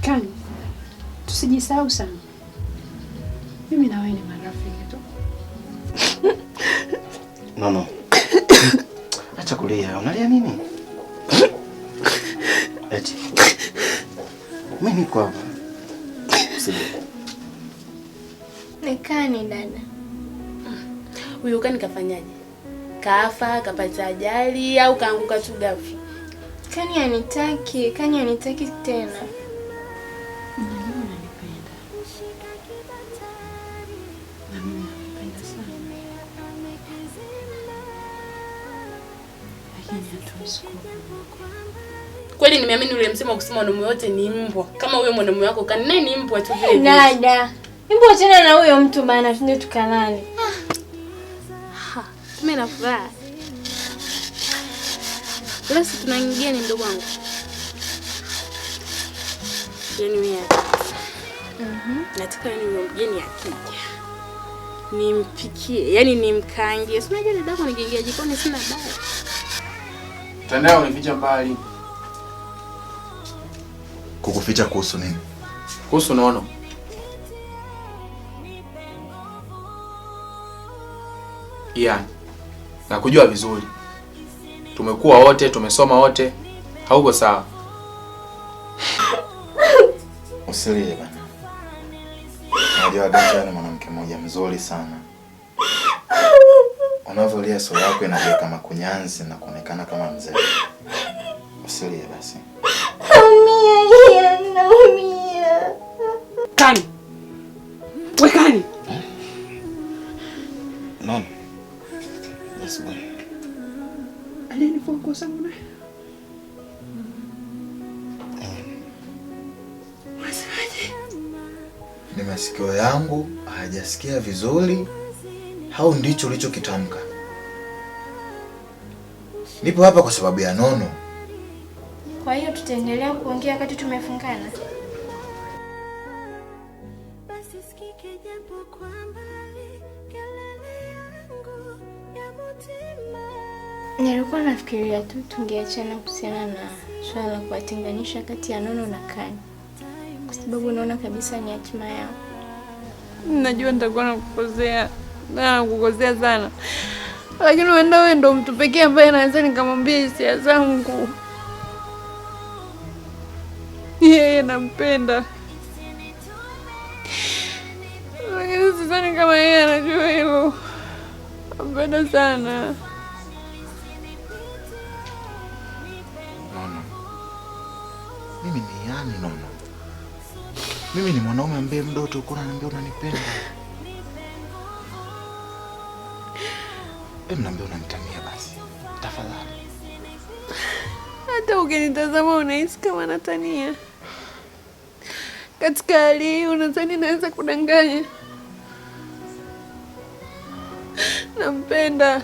Kani, tusijisahau sana. Mimi na wewe ni marafiki tu. No, no. Acha kulia. Unalia nini? Eti. Mimi niko hapa. Usilie. Nikani dada. Huyu Kani kafanyaje? Kafa, kapata ajali au kaanguka tu ghafla? Kani hanitaki, Kani hanitaki tena. Najua unanipenda. Na mimi nakupenda sana. Lakini hatuwezi kuwa pamoja. Kweli nimeamini ule msemo wa kusema wanaume wote ni mbwa. Kama huyo mwanaume wako Kani naye ni mbwa tu vile vile. Dada, hebu achana na huyo mtu bana, twende tukalale. Mimi na furaha. Leo si tuna mgeni mdogo wangu. Yaani wewe. Nataka yani huyo mgeni akija nimpikie, yani nimkaangie. Si unajua dadako nikiingia jikoni sina baya. Mtandao unificha mbali. Kukuficha kuhusu nini? Kuhusu Nono. Ian, nakujua vizuri. Tumekuwa wote, tumesoma wote. Hauko sawa. Usilie bana. Unajua Danja ni mwanamke mmoja mzuri sana. Unavyolia sura yako inakuwa kama kunyanzi na kuonekana kama mzee. Usilie basi. Naumia, Ian, naumia. Kani. We Kani. Nono. Yes, boy. Aliyenifua nguo zangu naye. Unasemaje? Ni masikio yangu hayajasikia vizuri au ndicho ulichokitamka? Nipo hapa kwa sababu ya Nono. Kwa hiyo tutaendelea kuongea wakati tumefungana? Basi sikike japo kwa mbali kelele yangu ya mutima. Nilikuwa nafikiria tu tungeachana kuhusiana na swala la kuwatenganisha kati ya Nono na Kani, kwa sababu naona kabisa ni hatima yao. Najua nitakuwa nakukosea na nakukosea sana, lakini huenda wewe ndo mtu pekee ambaye naweza nikamwambia hisia zangu. Yeye nampenda, lakini sidhani kama yeye anajua hilo. Nampenda sana. Nono, mimi ni yani Nono, mimi ni mwanaume ambaye muda wote uko unaniambia unanipenda. Hebu niambia unanitania basi, tafadhali. Hata ukinitazama unahisi kama natania. Katika hali hii unadhani naweza kudanganya? Nampenda.